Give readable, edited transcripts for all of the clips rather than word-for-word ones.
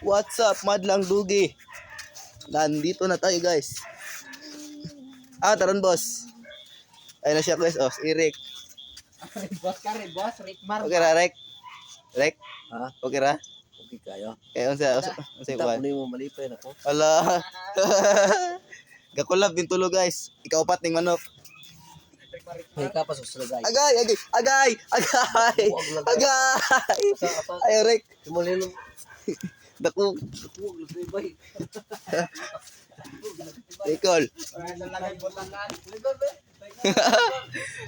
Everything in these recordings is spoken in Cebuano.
What's up, Madlang Dugi? Nandito na tayo, guys. Ah, taron, boss. Ayun na siya, guys. Oh, si Eric. Boss ka rin, boss. Rick Mar. Okay ra, Rek? Rek? Ha? Okay ra? Okay kayo. Kaya unsa Kita kuan? ko nimo malipay na ko. Ala. Gakulab din tulo, guys. Ikaw pat ning manok. May ka pa sa guys. Agay, agay, agay, agay. Agay. Ay, Rek. Simulin Dako, mo lagi bay. Nicole.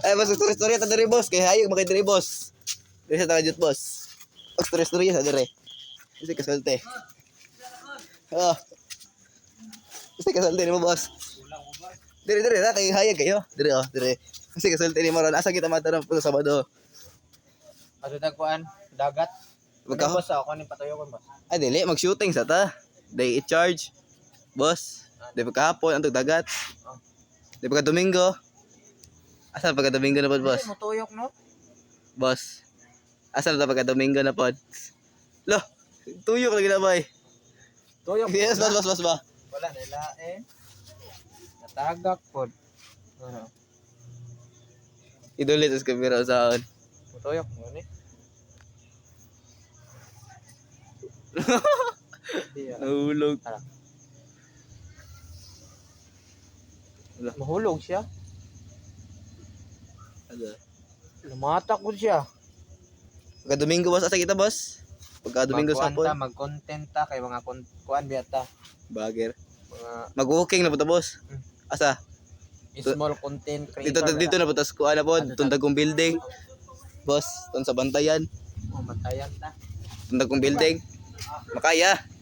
Ay, basta story story ta diri, boss. Kay hayog makay diri, boss. Diri sa tagajut, boss. Og story story sa diri. Kasi kasulte. Oh. Kasi kasulte nimo, boss. Diri diri ra kay hayag kayo. Diri oh, diri. Kasi kasulte nimo ron. Asa kita matarong pulo Sabado? Ato tagkuan, dagat. Magka Boss, ako ni patuyo ko, boss. Ay dili mag-shooting sa ta. Day i-charge. Boss, di pa kahapon antog dagat. Di pa ka Domingo. Asa pa ka Domingo na pod, boss? Mutuyok, no? Boss. Asa na pagka Domingo na pod? Lo, tuyok lagi na bay. Tuyok. Yes, boss, boss, boss ba? Wala nila eh. Natagak pod. Ano? Idulit sa kamera usaon. Mutuyok mo ni. Iya. Nahulog. Mahulog siya. Ano? Lumatak ko siya. Pagka Domingo, boss, asa kita, boss? Pagka Domingo sa Magkuan ta, hapon. mag-content ta kay mga kuan biya ta. Bagger. Mga Mag-walking na po ta, boss. Asa? Small content Dito creator. dito na po tas kuan na po, tundagong building. Boss, tun sa bantayan. Oh, bantayan ta. Tundagong building. Makaya.